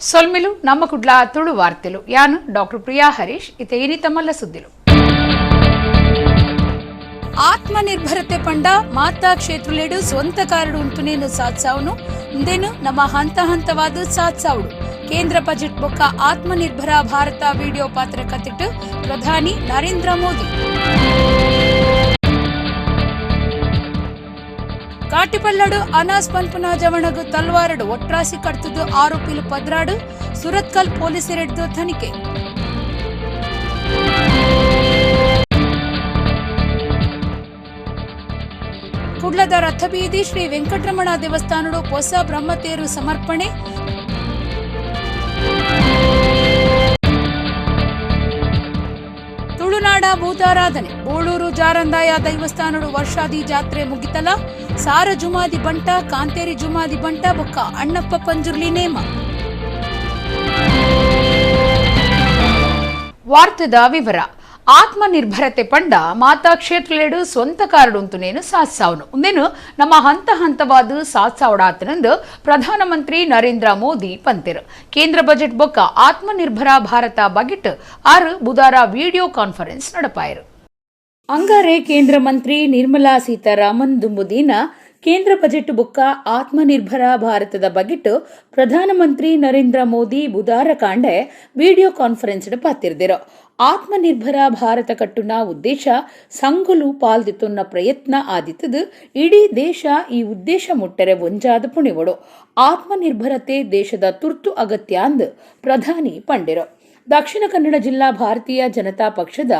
ಸೊಲ್ಮಿಲು ನಮ್ಮ ಕುಡ್ಲ ತುಳು ವಾರ್ತೆಲು. ಯಾನು ಡಾಕ್ಟರ್ ಪ್ರಿಯಾ ಹರೀಶ್. ಇತ್ತೆ ಇನಿ ತಮ್ಮಲ್ಲ ಸುದ್ದಿಲು. ಆತ್ಮನಿರ್ಭರತೆ ಪಂಡ ಮಾತಾ ಕ್ಷೇತ್ರಲೇಡು ಸ್ವಂತ ಕಾರಡು ಉಂಟುನೇನು ಸಾಧಿಸಾವನು ಇಂದೇನು ನಮ್ಮ ಹಂತ ಹಂತವಾದ ಸಾಧಿಸಾವಡು. ಕೇಂದ್ರ ಬಜೆಟ್ ಬೊಕ್ಕ ಆತ್ಮನಿರ್ಭರ ಭಾರತ ವಿಡಿಯೋ ಪಾತ್ರ ಕತ್ತಿಟ್ಟು ಪ್ರಧಾನಿ ನರೇಂದ್ರ ಮೋದಿ. ಕಾಟಿಪಲ್ಲಡು ಅನಾಸ್ ಪನ್ಪುನ ಜವಣಗು ತಲ್ವಾರಡು ಒಟ್ರಾಸಿ ಕಡ್ತದ್ದು ಆರೋಪಿಲು 12. ಸುರತ್ಕಲ್ ಪೊಲೀಸರೆಡ್ದು ತನಿಖೆ. ಕುಡ್ಲದ ರಥಬೀದಿ ಶ್ರೀ ವೆಂಕಟರಮಣ ದೇವಸ್ಥಾನಡು ಹೊಸ ಬ್ರಹ್ಮತೇರು ಸಮರ್ಪಣೆ. ತುಳುನಾಡ ಭೂತಾರಾಧನೆ. ಬೋಳೂರು ಜಾರಂದಾಯ ದೈವಸ್ಥಾನಡು ವರ್ಷಾದಿ ಜಾತ್ರೆ ಮುಗಿತಲ. ಸಾರ ಜುಮಾದಿ ಬಂಟ, ಕಾಂತೇರಿ ಜುಮಾದಿ ಬಂಟ ಬೊಕ್ಕ ಅಣ್ಣಪ್ಪ ಪಂಜುರ್ಲಿ ನೇಮ. ವಾರ್ತೆದ ವಿವರ. ಆತ್ಮನಿರ್ಭರತೆ ಪಂಡ ಮಾತಾ ಕ್ಷೇತ್ರಲೇಡು ಸ್ವಂತ ಕಾರಡುಂಟುನೇನು ಸಾಧಿಸಾವನು ಒಂದೇನು ನಮ್ಮ ಹಂತ ಹಂತವಾದ ಸಾಧಿಸಾವಡಾತನೆಂದು ಪ್ರಧಾನಮಂತ್ರಿ ನರೇಂದ್ರ ಮೋದಿ ಪಂತಿರು. ಕೇಂದ್ರ ಬಜೆಟ್ ಬೊಕ್ಕ ಆತ್ಮನಿರ್ಭರ ಭಾರತ ಬಗೆಟ್ 6 ಬುಧಾರ ವಿಡಿಯೋ ಕಾನ್ಫರೆನ್ಸ್ ನಡಪಾಯರು. ಅಂಗಾರೆ ಕೇಂದ್ರ ಮಂತ್ರಿ ನಿರ್ಮಲಾ ಸೀತಾರಾಮನ್ ದುಂಬುದೀನ ಕೇಂದ್ರ ಬಜೆಟ್ ಬೊಕ್ಕ ಆತ್ಮನಿರ್ಭರ ಭಾರತದ ಬಗೆಟ್ ಪ್ರಧಾನಮಂತ್ರಿ ನರೇಂದ್ರ ಮೋದಿ ಬುಧಾರ ಕಾಂಡೆ ವಿಡಿಯೋ ಕಾನ್ಫರೆನ್ಸ್ ಪಾತಿರ್ದಿರು. ಆತ್ಮನಿರ್ಭರ ಭಾರತ ಕಟ್ಟುನ ಉದ್ದೇಶ ಸಂಗುಲು ಪಾಲ್ದಿತ್ತುನ್ನ ಪ್ರಯತ್ನ ಆದಿತ್ತದು. ಇಡೀ ದೇಶ ಈ ಉದ್ದೇಶ ಮುಟ್ಟರೆ ಒಂಜಾದ ಪುಣಿವಡು. ಆತ್ಮನಿರ್ಭರತೆ ದೇಶದ ತುರ್ತು ಅಗತ್ಯ ಅಂದು ಪ್ರಧಾನಿ ಪಂಡಿರು. ದಕ್ಷಿಣ ಕನ್ನಡ ಜಿಲ್ಲಾ ಭಾರತೀಯ ಜನತಾ ಪಕ್ಷದ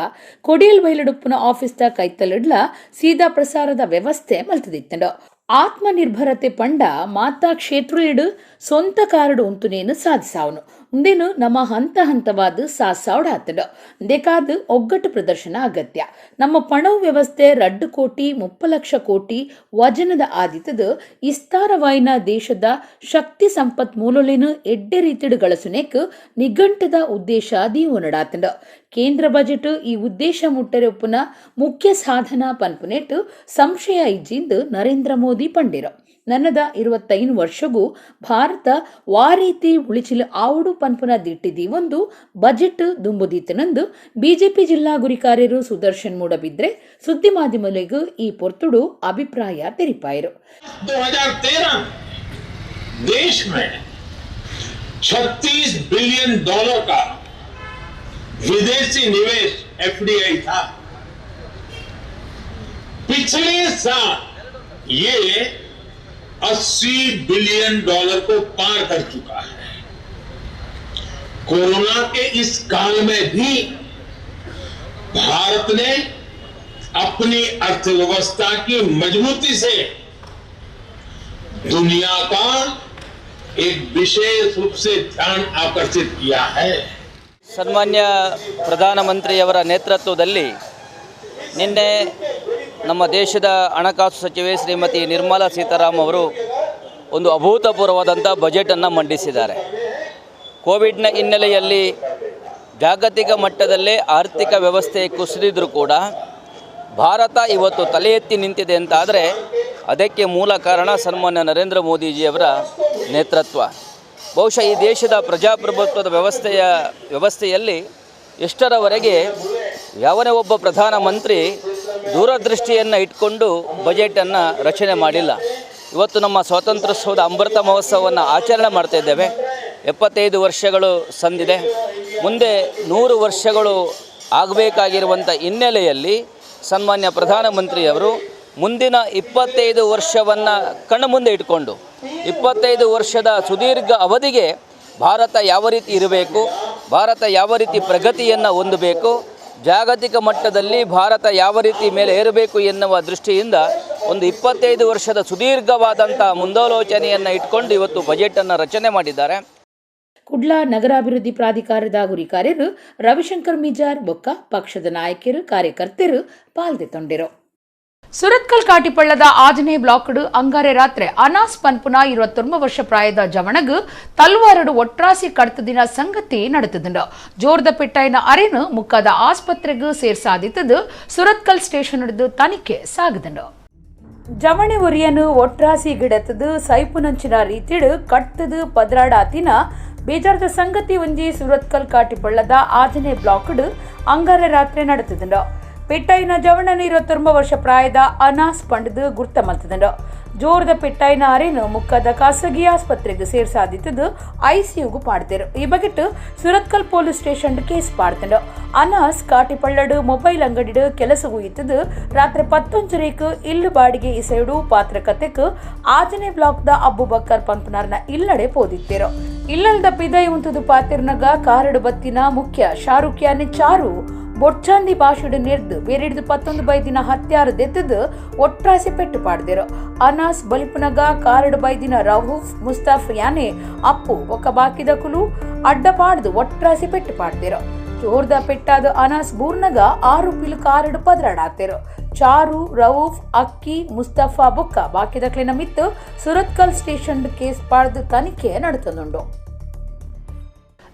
ಕೊಡಿಯಲ್ ಬೈಲಡುಪ್ಪುನ ಆಫೀಸ್ದ ಕೈತಲಿಡ್ಲ ಸೀದಾ ಪ್ರಸಾರದ ವ್ಯವಸ್ಥೆ ಮಲ್ತದಿತ್ತಂಡು. ಆತ್ಮನಿರ್ಭರತೆ ಪಂಡ ಮಾತಾ ಕ್ಷೇತ್ರಡು ಸ್ವಂತ ಕಾರಡು ಉಂಟುನೇನು ಸಾಧಿಸಾವನು ಮುಂದೇನು ನಮ್ಮ ಹಂತ ಹಂತವಾದ ಸಾಧಿಸಾವಡಾತಡು. ದೇಕಾದ ಒಗ್ಗಟ್ಟು ಪ್ರದರ್ಶನ ಅಗತ್ಯ. ನಮ್ಮ ಪಣವು ವ್ಯವಸ್ಥೆ 2 ಕೋಟಿ 30 ಲಕ್ಷ ಕೋಟಿ ವಜನದ ಆದಿತದು ಇಸ್ತಾರವಾಯಿನ ದೇಶದ ಶಕ್ತಿ ಸಂಪತ್ ಮೂಲಲೇನು ಎಡ್ಡೆ ರೀತಿಡು ಗಳಸುನೇಕ್ ನಿಘಂಟದ ಉದ್ದೇಶ ದೀವನಡಾತಂಡು. ಕೇಂದ್ರ ಬಜೆಟ್ ಈ ಉದ್ದೇಶ ಮುಟ್ಟರೆ ಒಪ್ಪುನ ಮುಖ್ಯ ಸಾಧನ ಪನ್ಪುನೆಟ್ಟು ಸಂಶಯ ಇಜ್ಜಿಂದು ನರೇಂದ್ರ ಮೋದಿ ಪಂಡಿರು. ನನ್ನದ 25 ವರ್ಷಗೂ ಭಾರತ ವಾರೀತಿ ಉಳಿಚಿಲು ಆವುಡು ಪನ್ಪುನ ದಿಟ್ಟಿದಿ ಒಂದು ಬಜೆಟ್ ದುಂಬುದೀತನಂದು ಬಿಜೆಪಿ ಜಿಲ್ಲಾ ಗುರಿಕಾರ್ಯರು ಸುದರ್ಶನ್ ಮೂಡಬಿದ್ರೆ ಸುದ್ದಿ ಮಾಧ್ಯಮಗಳಿಗೂ ಈ ಪೊರ್ತುಡು ಅಭಿಪ್ರಾಯ ತೆರಿಪಾಯರು. 2013 देश में 36 बिलियन डॉलर का विदेशी निवेश एफडीआई था. पिछले साल ये 80 बिलियन डॉलर को पार कर चुका है. कोरोना के इस काल में भी भारत ने अपनी अर्थव्यवस्था की मजबूती से दुनिया का एक विशेष रूप से ध्यान आकर्षित किया है. ಸನ್ಮಾನ್ಯ ಪ್ರಧಾನಮಂತ್ರಿಯವರ ನೇತೃತ್ವದಲ್ಲಿ ನಿನ್ನೆ ನಮ್ಮ ದೇಶದ ಹಣಕಾಸು ಸಚಿವೆ ಶ್ರೀಮತಿ ನಿರ್ಮಲಾ ಸೀತಾರಾಮ್ ಅವರು ಒಂದು ಅಭೂತಪೂರ್ವವಾದಂಥ ಬಜೆಟನ್ನು ಮಂಡಿಸಿದ್ದಾರೆ. ಕೋವಿಡ್ನ ಹಿನ್ನೆಲೆಯಲ್ಲಿ ಜಾಗತಿಕ ಮಟ್ಟದಲ್ಲೇ ಆರ್ಥಿಕ ವ್ಯವಸ್ಥೆ ಕುಸಿದಿದ್ರೂ ಕೂಡ ಭಾರತ ಇವತ್ತು ತಲೆ ಎತ್ತಿ ನಿಂತಿದೆ ಅಂತಾದರೆ ಅದಕ್ಕೆ ಮೂಲ ಕಾರಣ ಸನ್ಮಾನ್ಯ ನರೇಂದ್ರ ಮೋದಿಜಿಯವರ ನೇತೃತ್ವ. ಬಹುಶಃ ಈ ದೇಶದ ಪ್ರಜಾಪ್ರಭುತ್ವದ ವ್ಯವಸ್ಥೆಯಲ್ಲಿ ಎಷ್ಟರವರೆಗೆ ಯಾವನೇ ಒಬ್ಬ ಪ್ರಧಾನಮಂತ್ರಿ ದೂರದೃಷ್ಟಿಯನ್ನು ಇಟ್ಕೊಂಡು ಬಜೆಟನ್ನು ರಚನೆ ಮಾಡಿಲ್ಲ. ಇವತ್ತು ನಮ್ಮ ಸ್ವಾತಂತ್ರ್ಯೋತ್ಸವದ ಅಮೃತ ಮಹೋತ್ಸವವನ್ನು ಆಚರಣೆ ಮಾಡ್ತಾಯಿದ್ದೇವೆ. 75 ವರ್ಷಗಳು ಸಂದಿದೆ. ಮುಂದೆ 100 ವರ್ಷಗಳು ಆಗಬೇಕಾಗಿರುವಂಥ ಹಿನ್ನೆಲೆಯಲ್ಲಿ ಸನ್ಮಾನ್ಯ ಪ್ರಧಾನಮಂತ್ರಿಯವರು ಮುಂದಿನ 25 ವರ್ಷವನ್ನು ಕಣ್ಣು ಮುಂದೆ ಇಟ್ಕೊಂಡು 25 ವರ್ಷದ ಸುದೀರ್ಘ ಅವಧಿಗೆ ಭಾರತ ಯಾವ ರೀತಿ ಇರಬೇಕು, ಭಾರತ ಯಾವ ರೀತಿ ಪ್ರಗತಿಯನ್ನು ಹೊಂದಬೇಕು, ಜಾಗತಿಕ ಮಟ್ಟದಲ್ಲಿ ಭಾರತ ಯಾವ ರೀತಿ ಮೇಲೆ ಏರಬೇಕು ಎನ್ನುವ ದೃಷ್ಟಿಯಿಂದ ಒಂದು 25 ವರ್ಷದ ಸುದೀರ್ಘವಾದಂಥ ಮುಂದಾಲೋಚನೆಯನ್ನು ಇಟ್ಕೊಂಡು ಇವತ್ತು ಬಜೆಟನ್ನು ರಚನೆ ಮಾಡಿದ್ದಾರೆ. ಕುಡ್ಲ ನಗರಾಭಿವೃದ್ಧಿ ಪ್ರಾಧಿಕಾರದ ಗುರಿಕಾರ್ಯರು ರವಿಶಂಕರ್ ಮಿಜಾರ್ ಬೊಕ್ಕ ಪಕ್ಷದ ನಾಯಕರು ಕಾರ್ಯಕರ್ತರು ಪಾಲ್ದೆ ತೊಂಡಿರು. ಸುರತ್ಕಲ್ ಕಾಟಿಪಳ್ಳದ ಆಜನೆ ಬ್ಲಾಕ್ಡ್ ಅಂಗಾರೆ ರಾತ್ರಿ ಅನಾಸ್ ಪನ್ಪುನ 29 ವರ್ಷ ಪ್ರಾಯದ ಜವಣಗ್ ತಲ್ವಾರಡು ಒಟ್ರಾಸಿ ಕಡ್ತದಿನ ಸಂಗತಿ ನಡೆತದುಂಡು. ಜೋರ್ದ ಪೆಟ್ಟಾಯಿನ ಅರೆನು ಮುಕ್ಕದ ಆಸ್ಪತ್ರೆಗೂ ಸೇರ್ಸಾದಿತ್ತದು ಸುರತ್ಕಲ್ ಸ್ಟೇಷನ್ ಹಿಡಿದು ತನಿಖೆ ಸಾಗದುಂಡು. ಜವಣಿ ಒರಿಯನು ಒಟ್ರಾಸಿ ಗಿಡತದು ಸೈಪುನಂಚಿನ ರೀತಿಡು ಕಟ್ಟದು ಪದ್ರಾಡಾತಿನ ಬೇಜಾರದ ಸಂಗತಿ ಒಂಜಿ ಸುರತ್ಕಲ್ ಕಾಟಿಪಳ್ಳದ ಆಜನೆ ಬ್ಲಾಕ್ಡ್ ಅಂಗಾರೆ ರಾತ್ರಿ ನಡೆತಿದ್ದರು. ಪೆಟ್ಟಾಯಿನ ಜವಣನ 29 ವರ್ಷ ಪ್ರಾಯದ ಅನಾಸ್ ಪಂಡದು ಗುರ್ತ ಮಲ್ತದಂಡು. ಜೋರದ ಪೆಟ್ಟಾಯಿನ ಅರೇನು ಮುಕ್ಕದ ಖಾಸಗಿ ಆಸ್ಪತ್ರೆಗೆ ಸೇರ್ಸಾದಿತ್ತದು ಐಸಿಯುಗೂ ಪಾಡ್ತೇರು. ಈ ಬಗೆಟ್ ಸುರತ್ಕಲ್ police station case ಪಾಡ್ತಂಡು. ಅನಾಸ್ ಕಾಟಿಪಳ್ಳಡು ಮೊಬೈಲ್ ಅಂಗಡಿಡು ಕೆಲಸ ಇತ್ತದು ರಾತ್ರಿ 10:30 ಇಲ್ಲು ಬಾಡಿಗೆ ಇಸೈಡು ಪಾತ್ರಕತೆಕ್ ಆಜನೆ ಬ್ಲಾಕ್ದ ಅಬ್ಬುಬಕ್ಕರ್ ಪಂಪನಾರ್ನ ಇಲ್ಲಡೆ ಪೋದಿತ್ತೇರು. ಇಲ್ಲಲ್ದ ಪಿದೈ ಉಂತುದು ಪಾತಿರ್ನಗ ಕಾರಡು ಬತ್ತಿನ ಮುಖ್ಯ ಶಾರುಖ್ ಯಾನೆ ಚಾರು ಬೊಡ್ಚಾಂದಿ ಭಾಷೆಡು ನೆರ್ದು ಬೇರೆಡ್ದು 19 ಬೈದಿನ ಹತ್ಯಾರು ದೆತ್ತದು ಒಟ್ರಾಸಿ ಪೆಟ್ಟು ಪಾಡ್ದಿರು. ಅನಾಸ್ ಬಲಿಪುನಗ ಕಾರಡು ಬೈದಿನ ರವೂಫ್ ಮುಸ್ತಾಫ್ ಯಾನೆ ಅಪ್ಪು ಒಕ್ಕ ಬಾಕಿದ ಕುಲು ಅಡ್ಡ ಪಾಡ್ದು ಒಟ್ರಾಸಿ ಪೆಟ್ಟು ಪಾಡ್ದಿರು. ಜೋರ್ದ ಪೆಟ್ಟಾದ ಅನಾಸ್ ಬೂರ್ನಗ ಆರೋಪಿಲು ಕಾರಡು ಪದರಾಡಾತಿರು. ಚಾರು ರವೂಫ್ ಅಕ್ಕಿ ಮುಸ್ತಫಾ ಬೊಕ್ಕ ಬಾಕಿದಕ್ಲಿನ ಮಿತ್ತು ಸುರತ್ಕಲ್ ಸ್ಟೇಷನ್ ಕೇಸ್ ಪಾಡ್ದು ತನಿಖೆ ನಡೆತನುಂಡು.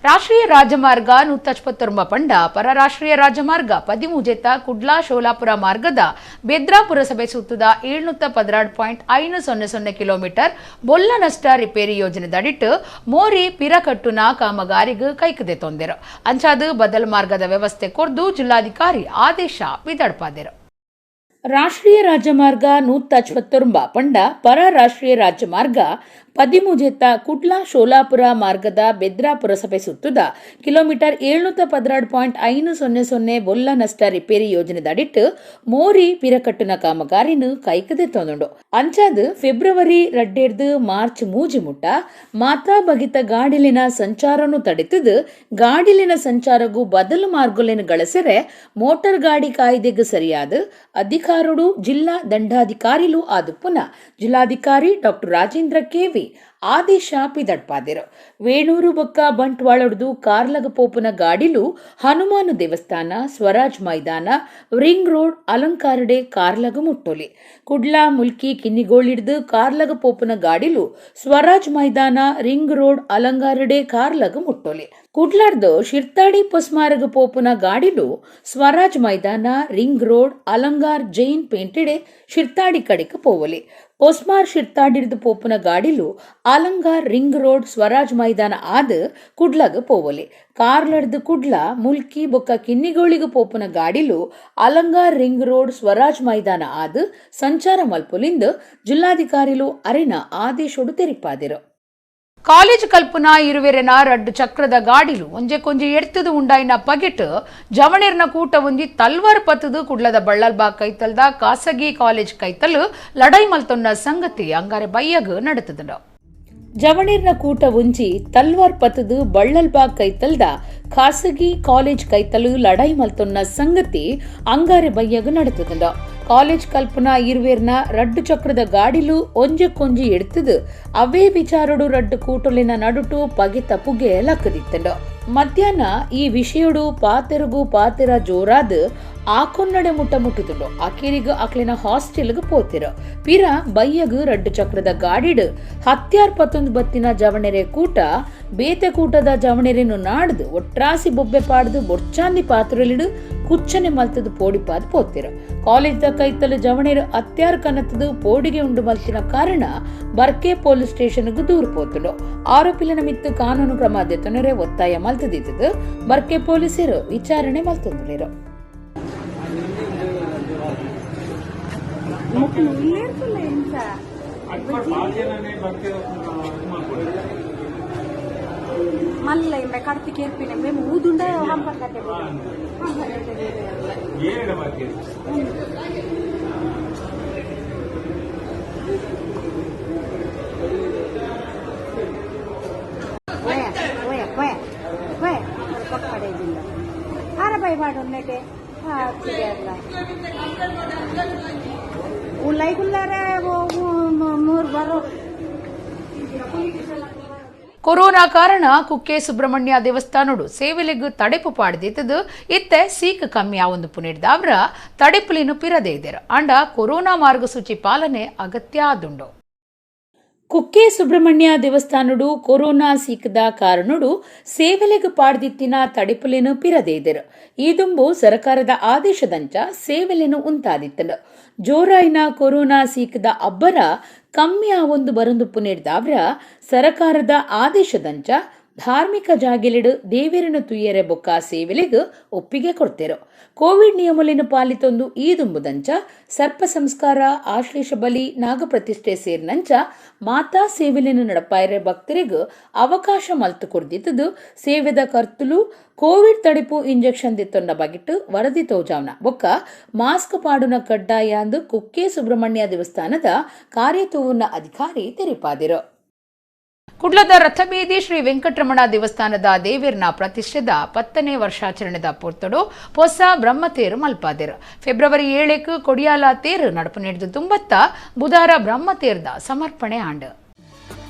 ರಾಷ್ಟ್ರೀಯ ರಾಜಮಾರ್ಗ 129 ಪಂಡ ಪರರಾಷ್ಟ್ರೀಯ ರಾಜಮಾರ್ಗ 13 ಕುಡ್ಲಾ ಶೋಲಾಪುರ ಮಾರ್ಗದ ಬೆದ್ರಾ ಪುರಸಭೆ ಸುತ್ತದ 712.500 ಕಿಲೋಮೀಟರ್ ಬೊಲ್ಲ ನಷ್ಟ ರಿಪೇರಿ ಯೋಜನೆದಡಿಟ್ಟು ಮೋರಿ ಪಿರಕಟ್ಟುನ ಕಾಮಗಾರಿಗೂ ಕೈಕದೆ ತೊಂದರು. ಅಂಚಾದು ಬದಲ್ ಮಾರ್ಗದ ವ್ಯವಸ್ಥೆ ಕೊರ್ದು ಜಿಲ್ಲಾಧಿಕಾರಿ ಆದೇಶ ಬಿದಡ್ಪಾದರು. ರಾಷ್ಟ್ರೀಯ ರಾಜಮಾರ್ಗ 129 ಪಂಡ ಪರ ರಾಷ್ಟ್ರೀಯ ರಾಜಮಾರ್ಗ 13 ಕುಡ್ಲಾ ಶೋಲಾಪುರ ಮಾರ್ಗದ ಬೆದ್ರಾ ಪುರಸಭೆ ಸುತ್ತದ ಕಿಲೋಮೀಟರ್ 712.500 ಬೊಲ್ಲ ನಷ್ಟ ರಿಪೇರಿ ಯೋಜನೆದಡಿಟ್ಟು ಮೋರಿ ಪಿರಕಟ್ಟುನ ಕಾಮಗಾರಿನು ಕೈಕದೆ ತಂದುಂಡು. ಅಂಚಾದು ಫೆಬ್ರವರಿ 2 ಮಾರ್ಚ್ 3 ಮುಟ್ಟ ಮಾತಾ ಬಗಿತ ಗಾಡಿಲಿನ ಸಂಚಾರನು ತಡೆತದು ಗಾಡಿಲಿನ ಸಂಚಾರಗೂ ಬದಲು ಮಾರ್ಗಲೇನು ಗಳಸರೆ ಮೋಟಾರ್ ಗಾಡಿ ಕಾಯ್ದೆಗೆ ಸರಿಯಾದ ಅಧಿಕಾರಡು ಜಿಲ್ಲಾ ದಂಡಾಧಿಕಾರಿಲು ಆದು ಪುನಃ ಜಿಲ್ಲಾಧಿಕಾರಿ ಡಾಕ್ಟರ್ ರಾಜೇಂದ್ರ ಕೆವಿ ಆದೇಶ ಪಿದಡ್ಪಾದಿರು. ವೇಣೂರು ಬೊಕ್ಕ ಬಂಟ್ವಾಳೊಡ್ದು ಕಾರ್ಲಗ ಪೋಪುನ ಗಾಡಿಲು ಹನುಮಾನ ದೇವಸ್ಥಾನ, ಸ್ವರಾಜ್ ಮೈದಾನ, ರಿಂಗ್ ರೋಡ್, ಅಲಂಕಾರಡೆ ಕಾರ್ಲಗ ಮುಟ್ಟೋಲಿ. ಕುಡ್ಲಾ ಮುಲ್ಕಿ ಕಿನ್ನಿಗೋಳಿಡ್ದು ಕಾರ್ಲಗ ಪೋಪುನ ಗಾಡಿಲು ಸ್ವರಾಜ್ ಮೈದಾನ, ರಿಂಗ್ ರೋಡ್, ಅಲಂಗಾರಡೆ ಕಾರ್ಲಗ ಮುಟ್ಟೋಲಿ. ಕುಡ್ಲಾರ್ದು ಶಿರ್ತಾಡಿ ಪೊಸ್ಮಾರಗ ಪೋಪುನ ಗಾಡಿಲು ಸ್ವರಾಜ್ ಮೈದಾನ, ರಿಂಗ್ ರೋಡ್, ಅಲಂಗಾರ್ ಜೈನ್ ಪೇಂಟೆಡೆ ಶಿರ್ತಾಡಿ ಕಡೆಗೆ ಪೋವಲಿ. ಪೊಸ್ಮಾರ್ ಶಿರ್ತಾಡಿರ್ದು ಪೋಪುನ ಗಾಡಿಲು ಅಲಂಗಾರ್ ರಿಂಗ್ ರೋಡ್, ಸ್ವರಾಜ್ ಮೈದಾನ ಆದ ಕುಡ್ಲಗ ಪೋವಲಿ. ಕಾರ್ಲಡ್ದು ಕುಡ್ಲ ಮುಲ್ಕಿ ಬೊಕ್ಕ ಕಿನ್ನಿಗೋಳಿಗೆ ಪೋಪುನ ಗಾಡಿಲು ಅಲಂಗಾರ್ ರಿಂಗ್ ರೋಡ್, ಸ್ವರಾಜ್ ಮೈದಾನ ಆದ ಸಂಚಾರ ಮಲ್ಪೊಲಿಂದ ಜಿಲ್ಲಾಧಿಕಾರಿಲು ಅರಿನ ಆದೇಶೋಡು ತೆರಿಪಾದಿರು. ಕಾಲೇಜ್ ಕಲ್ಪನಾ ಇರುವೆರೆನ ರಡ್ಡು ಚಕ್ರದ ಗಾಡಿಲು ಒಂಜೆ ಕೊಂಜೆ ಎಡ್ತದು ಉಂಡಾಯಿನ ಪಗೆಟ್ ಜವಣೆರ್ನ ಕೂಟ ಒಂಜಿ ತಲ್ವಾರ್ ಪತ್ತದು ಕುಡ್ಲದ ಬಳ್ಳಲ್ಬಾ ಕೈತಲ್ದ ಖಾಸಗಿ ಕಾಲೇಜ್ ಕೈತಲ್ ಲಡೈ ಮಲ್ತೊನ್ನ ಸಂಗತಿ ಅಂಗಾರೆ ಬಯ್ಯಗ್ ನಡತದ. ಜವಣೀರ್ನ ಕೂಟ ಒಂಜಿ ತಲ್ವಾರ್ ಪತ್ತದು ಬಳ್ಳಲ್ಬಾಗ್ ಕೈತಲ್ದ ಖಾಸಗಿ ಕಾಲೇಜ್ ಕೈತಲು ಲಡಾಯಿ ಮಲ್ತೊನ್ನ ಸಂಗತಿ ಅಂಗಾರೆ ಬಯ್ಯಗ್ ನಡತದ. ಕಾಲೇಜ್ ಕಲ್ಪನಾ ಇರುವೇರ್ನ ರಡ್ಡು ಚಕ್ರದ ಗಾಡಿಲು ಒಂಜಕ್ಕೊಂಜಿ ಎಡ್ತದು ಅವೇ ವಿಚಾರಡು ರಡ್ಡು ಕೂಟಲಿನ ನಡುಟು ಪಗೆ ತಪ್ಪುಗೆ ಲಕ್ಕದಿತ್ತಂಡು. ಮಧ್ಯಾಹ್ನ ಈ ವಿಷಯಡು ಪಾತೆರುಗು ಪಾತೆರ ಜೋರಾದ ಆಕೊನ್ನಡೆ ಮುಟ್ಟ ಮುಟ್ಟುದುಂಡು. ಅಕೇರಿಗು ಅಕ್ಲಿನ ಹಾಸ್ಟೆಲ್ಗ್ ಪೋತಿರು. ಪಿರ ಬಯ್ಯಗು ರಡ್ಡು ಚಕ್ರದ ಗಾಡಿಡು ಹತ್ಯಾರ್ 19 ಬತ್ತಿನ ಜವಣೆರೆ ಕೂಟ ಬೇತೆ ಕೂಟದ ಜವಣೆರೆನು ನಾಡ್ದು ಒಟ್ರಾಸಿ ಬೊಬ್ಬೆ ಪಾಡ್ದು ಬೊರ್ಚಾಂದಿ ಪಾತ್ರಲಿಡು ಕುಚ್ಚನೆ ಮಲ್ತದು ಪೋಡಿಪಾದ್ ಪೋತಿರು. ಕಾಲೇಜ್ದ ಕೈತಲು ಜವಣೆರು ಅತ್ಯಾರ್ ಕನತದು ಪೋಡಿಗೆ ಉಂಡು ಮಲ್ತಿನ ಕಾರಣ ಬರ್ಕೆ ಪೊಲೀಸ್ ಸ್ಟೇಷನ್ಗೂ ದೂರು ಪೋತುಂಡು. ಆರೋಪಿಲನ ಮಿತ್ತು ಕಾನೂನು ಕ್ರಮ ದೆತೊನರೆ ಒತ್ತಾಯ ಮಲ್ತದಿತ್ತದು ಬರ್ಕೆ ಪೊಲೀಸರು ವಿಚಾರಣೆ ಮಲ್ತೊಂದುಲೇರು. ಮಲ್ಲ ಇಂಬೆ ಕಡ್ತಿ ಕೇರ್ಪಿನ మేము ಊದುಂಡ ಹಂಪಕಟ್ಟೆ ಪಕ್ಕಡೆಜಿಲ್ಲ ಅರಬೈ ಮಾಡುನ್ನೆಟೆ ಉಲ್ಲೈಗುಲ್ಲಾರೆ ಮೂರು ಬರೋ. ಕೊರೋನಾ ಕಾರಣ ಕುಕ್ಕೆ ಸುಬ್ರಹ್ಮಣ್ಯ ದೇವಸ್ಥಾನಡು ಸೇವೆಲಿಗೂ ತಡೆಪು ಪಾಡ್ದಿತ್ತದು ಇತ್ತೆ ಸೀಕ್ ಕಮ್ಮಿ ಆವೊಂದು ಪುನಿಡ್ದಾವ್ರ ತಡೆಪುಲಿನು ಪಿರದೇ ಇದ್ದೇರು. ಅಂಡ ಕೊರೋನಾ ಮಾರ್ಗಸೂಚಿ ಪಾಲನೆ ಅಗತ್ಯ ಆದುಂಡು. ಕುಕ್ಕೆ ಸುಬ್ರಹ್ಮಣ್ಯ ದೇವಸ್ಥಾನಡು ಕೊರೋನಾ ಸೀಕದ ಕಾರಣಡು ಸೇವೆಲೆಗ್ ಪಾಡ್ದಿತ್ತಿನ ತಡೆಪುಲೆನು ಪಿರದೇ ಇದ್ದರು. ಈ ದುಂಬು ಸರ್ಕಾರದ ಆದೇಶದಂಚ ಸೇವೆಲೆನು ಉಂತಾದಿತ್ತನು. ಜೋರಾಯಿನ ಕೊರೋನಾ ಸೀಕದ ಅಬ್ಬರ ಕಮ್ಮಿ ಆವೊಂದು ಬರಂದು ಪುನಿಡ್ದಾವ್ರ ಸರ್ಕಾರದ ಆದೇಶದಂಚ ಧಾರ್ಮಿಕ ಜಾಗೆಲಿಡು ದೇವೆರನು ತುಯ್ಯರೆ ಬೊಕ್ಕ ಸೇವೆಲೆಗ್ ಒಪ್ಪಿಗೆ ಕೊಡ್ತೇರು. ಕೋವಿಡ್ ನಿಯಮಲೆನ್ ಪಾಲಿತೊಂದು ಈ ದುಂಬುದಂಚ ಸರ್ಪ ಸಂಸ್ಕಾರ, ಆಶ್ಲೇಷ ಬಲಿ, ನಾಗಪ್ರತಿಷ್ಠೆ ಸೇರಿನಂಚ ಮಾತಾ ಸೇವೆಲೆನ್ ನಡಪಾಯರೆ ಭಕ್ತರಿಗ್ ಅವಕಾಶ ಮಲ್ತು ಕೊರ್ದಿತ್ತದು ಸೇವೆದ ಕರ್ತುಲು ಕೋವಿಡ್ ತಡಿಪು ಇಂಜೆಕ್ಷನ್ ದಿತ್ತೊಂಡ ಬಗಿಟ್ಟು ವರದಿ ತೋಜಾವ್ನ ಬೊಕ್ಕ ಮಾಸ್ಕ್ ಪಾಡುನ ಕಡ್ಡಾಯ ಅಂದು ಕುಕ್ಕೆ ಸುಬ್ರಹ್ಮಣ್ಯ ದೇವಸ್ಥಾನದ ಕಾರ್ಯತೂವುನ ಅಧಿಕಾರಿ ತೆರಿಪಾದಿರು. ಕುಡ್ಲದ ರಥಬೀದಿ ಶ್ರೀ ವೆಂಕಟರಮಣ ದೇವಸ್ಥಾನದ ದೇವಿರ್ನ ಪ್ರತಿಷ್ಠೆದ 10ನೇ ವರ್ಷಾಚರಣೆದ ಪೊರ್ತುಡು ಹೊಸ ಬ್ರಹ್ಮತೇರು ಮಲ್ಪಾದಿರು. ಫೆಬ್ರವರಿ 7ಕ್ಕೆ ಕೊಡಿಯಾಲ ತೇರು ನಡಪು ನಡೆದು ತುಂಬತ್ತ ಬುಧಾರ ಬ್ರಹ್ಮತೇರ್ದ ಸಮರ್ಪಣೆ ಆಂಡು.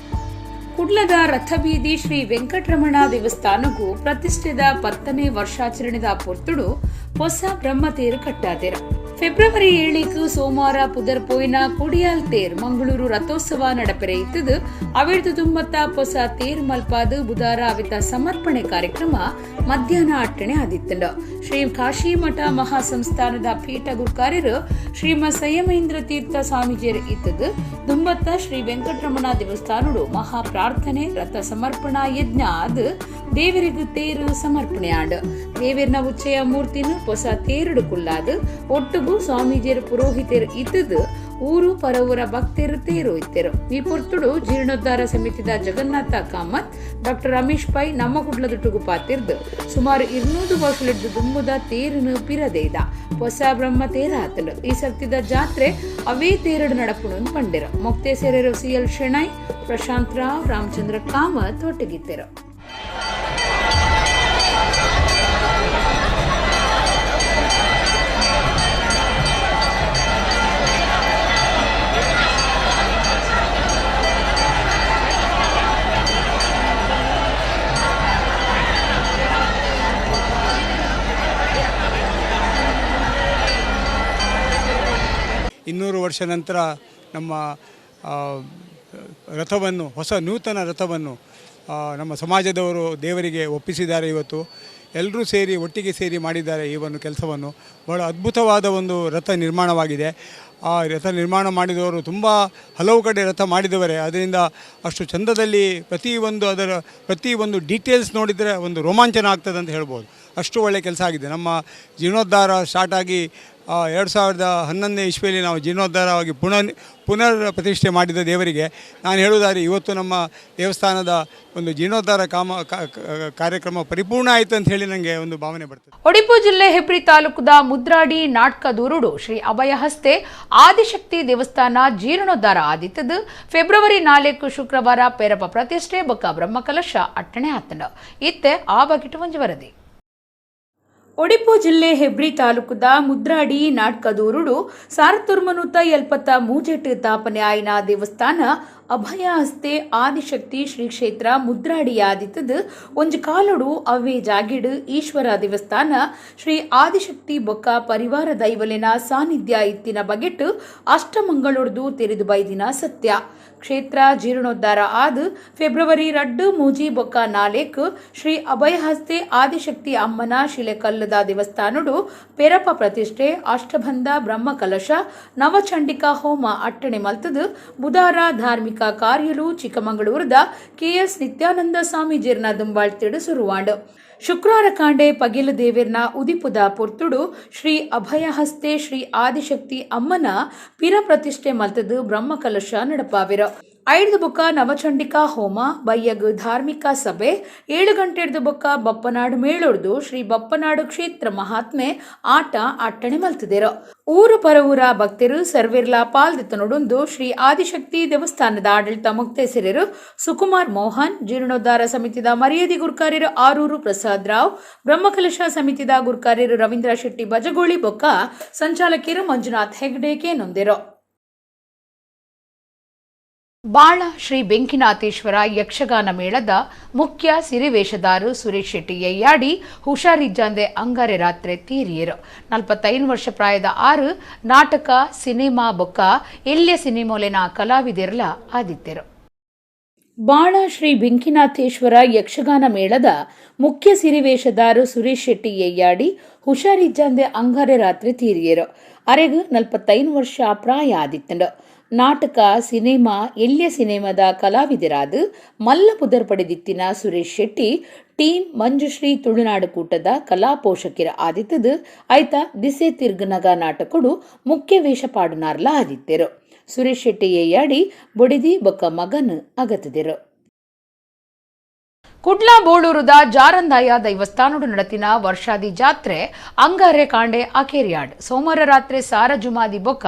ಕುಡ್ಲದ ರಥಬೀದಿ ಶ್ರೀ ವೆಂಕಟರಮಣ ದೇವಸ್ಥಾನಕ್ಕೂ ಪ್ರತಿಷ್ಠೆದ 10ನೇ ವರ್ಷಾಚರಣೆದ ಪೊರ್ತುಡು ಹೊಸ ಬ್ರಹ್ಮತೇರು ಕಟ್ಟಾದಿರು. ಫೆಬ್ರವರಿ 7ಕ್ಕೆ ಸೋಮವಾರ ಪುದರ್ ಪೋಯಿನ ಕೊಡಿಯಾಲ್ ತೇರ್ ಮಂಗಳೂರು ರಥೋತ್ಸವ ನಡಪೆರೆ ಇತ್ತದು ಅವಿಡ್ದು ತುಂಬತ್ತ ಹೊಸ ತೇರ್ ಮಲ್ಪಾದು ಬುಧಾರ ಅವಿತ ಸಮರ್ಪಣೆ ಕಾರ್ಯಕ್ರಮ ಮಧ್ಯಾಹ್ನ ಅಟ್ಟಣೆ ಆದಿತ್ತಂಡು. ಶ್ರೀ ಕಾಶಿಮಠ ಮಹಾಸಂಸ್ಥಾನದ ಪೀಠ ಗುರುಕಾರ್ಯರು ಶ್ರೀಮ ಸಂಯಮೇಂದ್ರ ತೀರ್ಥ ಸ್ವಾಮೀಜಿಯರು ಇತ್ತದು ದುಂಬತ್ತ ಶ್ರೀ ವೆಂಕಟರಮಣ ದೇವಸ್ಥಾನಡು ಮಹಾ ಪ್ರಾರ್ಥನೆ ರಥ ಸಮರ್ಪಣಾ ಯಜ್ಞ ಅದು ದೇವರಿಗೂ ತೇರು ಸಮರ್ಪಣೆ ಆಂಡು. ದೇವಿರ್ನ ಉಚ್ಚಯ ಮೂರ್ತಿನ ಹೊಸ ತೇರುಡು ಕುಲ್ಲಾದು ಒಟ್ಟುಗು ಸ್ವಾಮೀಜಿಯರು ಪುರೋಹಿತರು ಇದ್ದದು ಊರು ಪರವೂರ ಭಕ್ತರು ತೇರು ಇತ್ತರು. ಈ ಪೊರ್ತುಡು ಜೀರ್ಣೋದ್ಧಾರ ಸಮಿತಿದ ಜಗನ್ನಾಥ ಕಾಮತ್, ಡಾಕ್ಟರ್ ರಮೇಶ್ ಪೈ ನಮ್ಮ ಕುಡ್ಲದೊಟ್ಟುಗು ಪಾತಿರ್ದು ಸುಮಾರು 200 ವರ್ಷಲಿದ್ದು ದುಂಬುದ ತೇರನು ಪಿರದೇದ ಹೊಸ ಬ್ರಹ್ಮ ತೇರ ಆತನು. ಈ ಸರ್ತಿದ ಜಾತ್ರೆ ಅವೇ ತೇರಡು ನಡಪುಣು ಪಂಡಿರು. ಮೊಕ್ತೆ ಸೇರರು ಸಿಎಲ್ ಶೆಣೈ, ಪ್ರಶಾಂತ್ ರಾವ್, ರಾಮಚಂದ್ರ ಕಾಮತ್ ಒಟ್ಟಿಗಿತ್ತರು. ಇನ್ನೂರು ವರ್ಷ ನಂತರ ನಮ್ಮ ರಥವನ್ನು, ಹೊಸ ನೂತನ ರಥವನ್ನು ನಮ್ಮ ಸಮಾಜದವರು ದೇವರಿಗೆ ಒಪ್ಪಿಸಿದ್ದಾರೆ. ಇವತ್ತು ಎಲ್ಲರೂ ಸೇರಿ ಒಟ್ಟಿಗೆ ಸೇರಿ ಮಾಡಿದ್ದಾರೆ ಈ ಒಂದು ಕೆಲಸವನ್ನು. ಬಹಳ ಅದ್ಭುತವಾದ ಒಂದು ರಥ ನಿರ್ಮಾಣವಾಗಿದೆ. ಆ ರಥ ನಿರ್ಮಾಣ ಮಾಡಿದವರು ತುಂಬ ಹಲವು ಕಡೆ ರಥ ಮಾಡಿದವರೇ. ಅದರಿಂದ ಅಷ್ಟು ಚಂದದಲ್ಲಿ ಪ್ರತಿಯೊಂದು ಅದರ ಪ್ರತಿಯೊಂದು ಡೀಟೇಲ್ಸ್ ನೋಡಿದರೆ ಒಂದು ರೋಮಾಂಚನ ಆಗ್ತದೆ ಅಂತ ಹೇಳ್ಬೋದು. ಅಷ್ಟು ಒಳ್ಳೆಯ ಕೆಲಸ ಆಗಿದೆ. ನಮ್ಮ ಜೀರ್ಣೋದ್ಧಾರ ಸ್ಟಾರ್ಟಾಗಿ 2011ನೇ ಇಸ್ವಿಯಲ್ಲಿ ನಾವು ಜೀರ್ಣೋದ್ಧಾರವಾಗಿ ಪುನರ್ ಪ್ರತಿಷ್ಠೆ ಮಾಡಿದ ದೇವರಿಗೆ ನಾನು ಹೇಳುವುದಾದರೆ ಇವತ್ತು ನಮ್ಮ ದೇವಸ್ಥಾನದ ಒಂದು ಜೀರ್ಣೋದ್ಧಾರ ಕಾರ್ಯಕ್ರಮ ಪರಿಪೂರ್ಣ ಆಯಿತು ಅಂತ ಹೇಳಿ ನನಗೆ ಒಂದು ಭಾವನೆ ಬರ್ತದೆ. ಒಡಿಪು ಜಿಲ್ಲೆ ಹೆಬ್ರಿ ತಾಲೂಕುದ ಮುದ್ರಾಡಿ ನಾಟ್ಕದೂರುಡು ಶ್ರೀ ಅಭಯಹಸ್ತೆ ಆದಿಶಕ್ತಿ ದೇವಸ್ಥಾನ ಜೀರ್ಣೋದ್ಧಾರ ಆದಿತ್ತದು ಫೆಬ್ರವರಿ 4 ಶುಕ್ರವಾರ ಪೇರಪ ಪ್ರತಿಷ್ಠೆ ಬೊಕ್ಕ ಬ್ರಹ್ಮಕಲಶ ಅಟ್ಟಣೆ ಆತಂಡ. ಇತ್ತೆ ಆ ಬಗಿಟ್ಟು ಒಂಜಿ ವರದಿ. ಒಡಿಪು ಜಿಲ್ಲೆ ಹೆಬ್ರಿ ತಾಲೂಕುದ ಮುದ್ರಾಡಿ ನಾಟ್ಕದೂರುಡು 1373 ತಾಪನೆ ಆಯಿನ ದೇವಸ್ಥಾನ ಅಭಯಹಸ್ತೆ ಆದಿಶಕ್ತಿ ಶ್ರೀ ಕ್ಷೇತ್ರ ಮುದ್ರಾಡಿಯಾದಿತ್ತದು ಒಂಜಿ ಕಾಲುಡು ಅವ್ವೇ ಜಾಗಿಡು ಈಶ್ವರ ದೇವಸ್ಥಾನ ಶ್ರೀ ಆದಿಶಕ್ತಿ ಬೊಕ್ಕ ಪರಿವಾರ ದೈವಲಿನ ಸಾನ್ನಿಧ್ಯ ಇತ್ತಿನ ಬಗೆಟ್ಟು ಅಷ್ಟಮಂಗಳೊಡ್ದು ತೆರೆದು ಬೈದಿನ ಸತ್ಯ. ಕ್ಷೇತ್ರ ಜೀರ್ಣೋದ್ಧಾರ ಆದ ಫೆಬ್ರವರಿ 2, 3 ಬೊಕ್ಕ 4 ಶ್ರೀ ಅಭಯಹಸ್ತೆ ಆದಿಶಕ್ತಿ ಅಮ್ಮನ ಶಿಲೆಕಲ್ಲದ ದೇವಸ್ಥಾನಡು ಪೆರಪ ಪ್ರತಿಷ್ಠೆ, ಅಷ್ಟಬಂಧ ಬ್ರಹ್ಮಕಲಶ, ನವಚಂಡಿಕಾ ಹೋಮ ಅಟ್ಟಣೆ ಮಲ್ತದು ಬುಧಾರ ಧಾರ್ಮಿಕ ಕಾರ್ಯಲು ಚಿಕ್ಕಮಗಳೂರದ ಕೆಎಸ್ ನಿತ್ಯಾನಂದ ಸ್ವಾಮೀಜಿರ್ನ ದುಂಬಾಳ್ತಿಡು ಸುರುವಾಂಡು. ಶುಕ್ರವಾರ ಕಾಂಡೆ ಪಗಿಲು ದೇವಿರ್ನ ಉದಿಪುದ ಪೊರ್ತುಡು ಶ್ರೀ ಅಭಯಹಸ್ತೆ ಶ್ರೀ ಆದಿಶಕ್ತಿ ಅಮ್ಮನ ಪಿರ ಪ್ರತಿಷ್ಠೆ ಮಲ್ತದು ಬ್ರಹ್ಮಕಲಶ ನಡಪಾವಿರ. 5 ಬೊಕ್ಕ ನವಚಂಡಿಕಾ ಹೋಮ, ಬಯ್ಯಗ್ ಧಾರ್ಮಿಕ ಸಭೆ, 7 ಗಂಟೆಡ್ದು ಬೊಕ್ಕ ಬಪ್ಪನಾಡು ಮೇಳೊಡ್ದು ಶ್ರೀ ಬಪ್ಪನಾಡು ಕ್ಷೇತ್ರ ಮಹಾತ್ಮೆ ಆಟ ಅಟ್ಟಣೆ ಮಲ್ತದಿರು. ಊರು ಪರವೂರ ಭಕ್ತರು ಸರ್ವಿರ್ಲಾ ಪಾಲ್ದಿತ್ತನೊಡೊಂದು ಶ್ರೀ ಆದಿಶಕ್ತಿ ದೇವಸ್ಥಾನದ ಆಡಳಿತ ಮುಕ್ತೇಸರರು ಸುಕುಮಾರ್ ಮೋಹನ್, ಜೀರ್ಣೋದ್ಧಾರ ಸಮಿತಿದ ಮರ್ಯಾದಿ ಗುರ್ಕಾರ್ಯರು ಆರೂರು ಪ್ರಸಾದ್ ರಾವ್, ಬ್ರಹ್ಮಕಲಶ ಸಮಿತಿದ ಗುರ್ಕಾರ್ಯರು ರವೀಂದ್ರ ಶೆಟ್ಟಿ ಬಜಗೋಳಿ ಬೊಕ್ಕ ಸಂಚಾಲಕಿಯರು ಮಂಜುನಾಥ್ ಹೆಗ್ಡೆ ಕೇನೊಂದಿರು. ಬಾಳ ಶ್ರೀ ಬೆಂಕಿನಾಥೇಶ್ವರ ಯಕ್ಷಗಾನ ಮೇಳದ ಮುಖ್ಯ ಸಿರಿವೇಷದಾರು ಸುರೇಶ್ ಶೆಟ್ಟಿ ಯಯ್ಯಾಡಿ ಹುಷಾರಿಜ್ಜಾಂದೆ ಅಂಗಾರೆ ರಾತ್ರಿ ತೀರಿಯರು. 45 ವರ್ಷ ಪ್ರಾಯದ 6 ನಾಟಕ, ಸಿನಿಮಾ ಬೊಕ್ಕ ಎಲ್ಯ ಸಿನಿಮೋಲೆನ ಕಲಾವಿದೆರ್ಲ ಆದಿತ್ಯರು. ಬಾಳ ಶ್ರೀ ಬೆಂಕಿನಾಥೇಶ್ವರ ಯಕ್ಷಗಾನ ಮೇಳದ ಮುಖ್ಯ ಸಿರಿವೇಷದಾರು ಸುರೇಶ್ ಶೆಟ್ಟಿ ಯಯ್ಯಾಡಿ ಹುಷಾರಿಜ್ಜಾಂದೆ ಅಂಗಾರೆ ರಾತ್ರಿ ತೀರಿಯರು. ಅರೆಗು 45 ವರ್ಷ ಪ್ರಾಯ ಆದಿತ್ತಂಡು. ನಾಟಕ, ಸಿನಿಮಾ, ಎಲ್ಯ ಸಿನಿಮಾದ ಕಲಾವಿದರಾದ ಮಲ್ಲ ಪುದರ್ ಪಡೆದಿತ್ತಿನ ಸುರೇಶ್ ಶೆಟ್ಟಿ ಟೀಮ್ ಮಂಜುಶ್ರೀ ತುಳುನಾಡು ಕೂಟದ ಕಲಾ ಪೋಷಕರ ಆದಿತ್ತದು ಐತ ದಿಸೆ ತಿರ್ಗನಗ ನಾಟಕಡು ಮುಖ್ಯ ವೇಷ ಪಾಡುನಾರ್ಲ ಆದಿತ್ತೆರು. ಸುರೇಶ್ ಶೆಟ್ಟಿ ಏಯಾಡಿ ಬೊಡಿದಿ ಬೊಕ್ಕ ಮಗನ್ ಅಗತದಿರು. ಕುಡ್ಲ ಬೋಳೂರುದ ಜಾರಂದಾಯ ದೈವಸ್ಥಾನಡು ನಡತಿನ ವರ್ಷಾದಿ ಜಾತ್ರೆ ಅಂಗಾರೆ ಕಾಂಡೆ ಅಕೇರಿಯಾಡ್. ಸೋಮವಾರ ರಾತ್ರಿ ಸಾರ ಜುಮಾದಿ ಬೊಕ್ಕ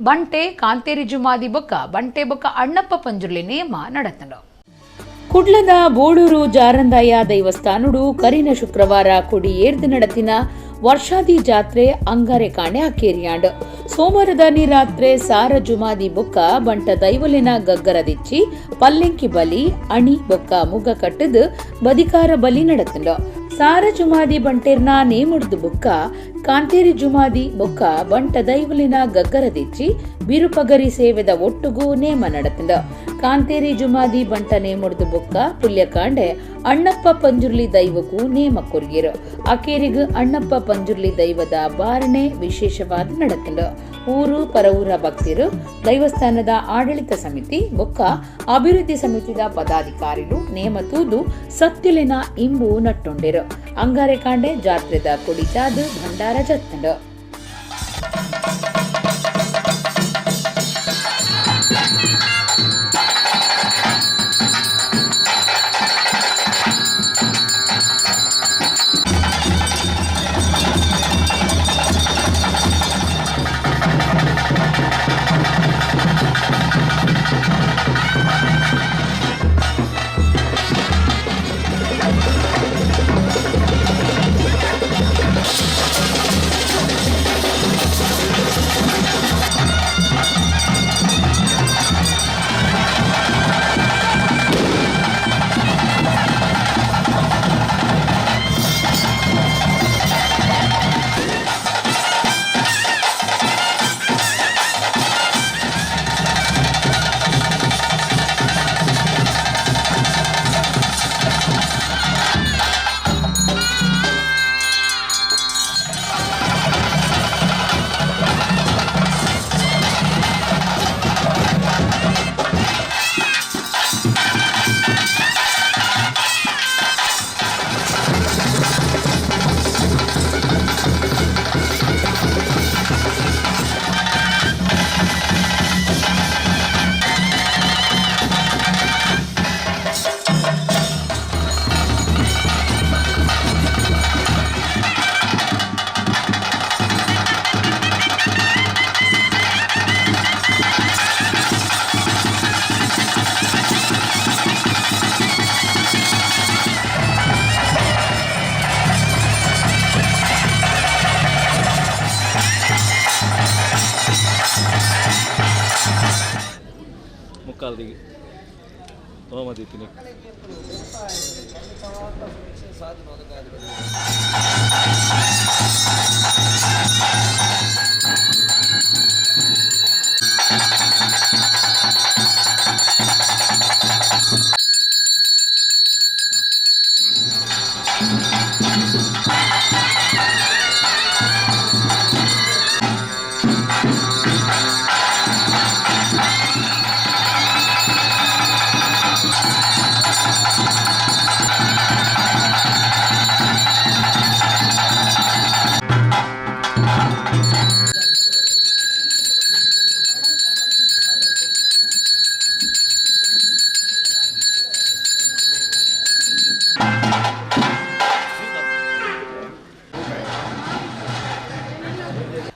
ಬಂಟೆ ಕಾಂತೇರಿ ಜುಮಾದಿ ಬೊಕ್ಕ ಬಂಟೆ ಬೊಕ್ಕ ಅಣ್ಣಪ್ಪ ಪಂಜುರ್ಲಿ ನೇಮ ನಡತನು. ಕುಡ್ಲದ ಬೋಳೂರು ಜಾರಂದಾಯ ದೈವಸ್ಥಾನಡು ಕರಿನ ಶುಕ್ರವಾರ ಕೊಡಿಯೇರ್ದು ನಡತಿನ ವರ್ಷಾದಿ ಜಾತ್ರೆ ಅಂಗಾರೆ ಕಾಂಡೆ ಅಕೇರಿಯಾಂಡ್. ಸೋಮವಾರದ ರಾತ್ರಿ ಸಾರ ಜುಮಾದಿ ಬೊಕ್ಕ ಬಂಟ ದೈವಲಿನ ಗಗ್ಗರದಿಚ್ಚಿ ಪಲ್ಲೆಂಕಿ ಬಲಿ ಅಣಿ ಬೊಕ್ಕ ಮುಗ ಕಟ್ಟದು ಬದಿಕಾರ ಬಲಿ ನಡತಂಡು. ಸಾರ ಜುಮಾದಿ ಬಂಟೇರ್ನ ನೇಮುಡ್ದು ಬೊಕ್ಕ ಕಾಂತೇರಿ ಜುಮಾದಿ ಬೊಕ್ಕ ಬಂಟ ದೈವಲಿನ ಗಗ್ಗರದಿಚ್ಚಿ ಬಿರುಪಗರಿ ಸೇವೆದ ಒಟ್ಟುಗೂ ನೇಮ ನಡತಂಡು. ಕಾಂತೇರಿ ಜುಮಾದಿ ಬಂಟ ನೇಮುಡ್ದು ಬೊಕ್ಕ ಪುಲ್ಯಕಾಂಡೆ ಅಣ್ಣಪ್ಪ ಪಂಜುರ್ಲಿ ದೈವಕ್ಕೂ ನೇಮ ಕೊರ್ಗಿರು. ಅಕೇರಿಗು ಅಣ್ಣಪ್ಪ ಪಂಜುರ್ಲಿ ದೈವದ ಬಾರಣೆ ವಿಶೇಷವಾದ ನಡತಂಡು. ಊರು ಪರವೂರ ಭಕ್ತರು, ದೈವಸ್ಥಾನದ ಆಡಳಿತ ಸಮಿತಿ ಬೊಕ್ಕ ಅಭಿವೃದ್ಧಿ ಸಮಿತಿದ ಪದಾಧಿಕಾರಿಗಳು ನೇಮ ತೂದು ಸತ್ಯಲಿನ ಇಂಬು ನಟ್ಟೊಂಡಿರು. ಅಂಗಾರೆ ಕಾಂಡೆ ಜಾತ್ರೆದ ಕೊಡಿಚಾದು ಭಂಡಾರ ಜತ್ತಂಡು. ಮುಕ್ಕಾಲ್ದಿಗೆ ಹೋಮದಿತ್ತಿನಿ.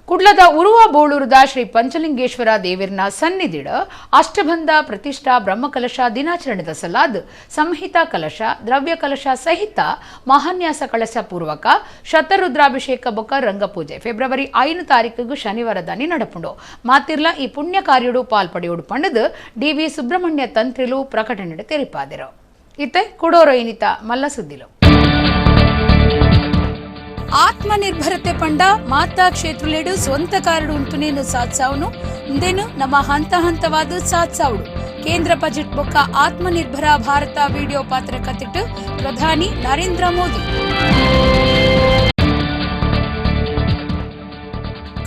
ಕುಡ್ಲದ ಉರುವ ಬೋಳೂರದ ಶ್ರೀ ಪಂಚಲಿಂಗೇಶ್ವರ ದೇವಿರ್ನ ಸನ್ನಿಧಿಡ ಅಷ್ಟಬಂಧ ಪ್ರತಿಷ್ಠಾ ಬ್ರಹ್ಮಕಲಶ ದಿನಾಚರಣೆದ ಸಲಾದ್ ಸಂಹಿತಾ ಕಲಶ, ದ್ರವ್ಯ ಕಲಶ ಸಹಿತ ಮಹಾನ್ಯಾಸ ಕಳಶ ಪೂರ್ವಕ ಶತರುದ್ರಾಭಿಷೇಕ ಬೊಕ್ಕ ರಂಗಪೂಜೆ ಫೆಬ್ರವರಿ 5 ತಾರೀಕಿಗೂ ಶನಿವಾರದಾನಿ ನಡಪುಂಡು. ಮಾತಿರ್ಲ ಈ ಪುಣ್ಯ ಕಾರ್ಯಡು ಪಾಲ್ಪಡೆಯೋಡು ಪಂಡದು ಡಿವಿ ಸುಬ್ರಹ್ಮಣ್ಯ ತಂತ್ರಿಲು ಪ್ರಕಟಣೆ ತೆರಿಪಾದಿರು. ಇತ್ತೆ ಕುಡೋರೋ ಇನಿತ ಮಲ್ಲ ಸುದ್ದಿಲು. ಆತ್ಮನಿರ್ಭರತೆ ಪಂಡ ಮಾತಾ ಕ್ಷೇತ್ರಲೇಡು ಸ್ವಂತ ಕಾರಡು ಉಂಟುನೇನು ಸಾಧಿಸಾವನು ಇಂದೇನು ನಮ್ಮ ಹಂತ ಹಂತವಾದ ಸಾಧಿಸಾವಡು. ಕೇಂದ್ರ ಬಜೆಟ್ ಬೊಕ್ಕ ಆತ್ಮನಿರ್ಭರ ಭಾರತ ವಿಡಿಯೋ ಪಾತ್ರ ಕತ್ತಿಟ್ಟು ಪ್ರಧಾನಿ ನರೇಂದ್ರ ಮೋದಿ.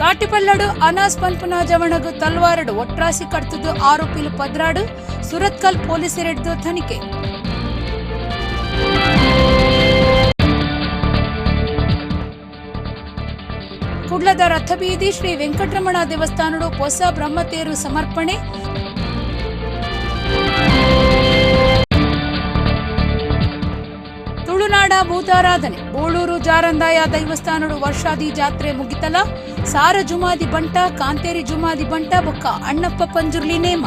ಕಾಟಿಪಲ್ಲಡು ಅನಾಸ್ ಪನ್ಪುನ ಜವಣಗು ತಲ್ವಾರಡು ಒಟ್ರಾಸಿ ಕಡ್ತುದು ಆರೋಪಿಲು 12. ಸುರತ್ಕಲ್ ಪೊಲೀಸರೆಡ್ದು ತನಿಖೆ. ಕುಡ್ಲದ ರಥಬೀದಿ ಶ್ರೀ ವೆಂಕಟರಮಣ ದೇವಸ್ಥಾನಡು ಹೊಸ ಬ್ರಹ್ಮತೇರು ಸಮರ್ಪಣೆ. ತುಳುನಾಡ ಭೂತಾರಾಧನೆ. ಬೋಳೂರು ಜಾರಂದಾಯ ದೈವಸ್ಥಾನಡು ವರ್ಷಾದಿ ಜಾತ್ರೆ ಮುಗಿತಲ. ಸಾರ ಜುಮಾದಿ ಬಂಟ, ಕಾಂತೇರಿ ಜುಮಾದಿ ಬಂಟ ಬೊಕ್ಕ ಅಣ್ಣಪ್ಪ ಪಂಜುರ್ಲಿ ನೇಮ.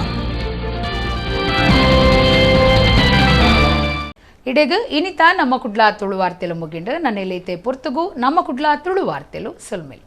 ಇಡೆಗ್ ಇನಿತಾ ನಮ್ಮ ಕುಡ್ಲ ತುಳುವಾರ್ತೆಲು ಮುಗಿಂಡು. ನನ್ನೆಲೈತೆ ಪೊರ್ತುಗು ನಮ್ಮ ಕುಡ್ಲ ತುಳುವಾರ್ತೆಲು ಸೊಲ್ಮೆಲ್.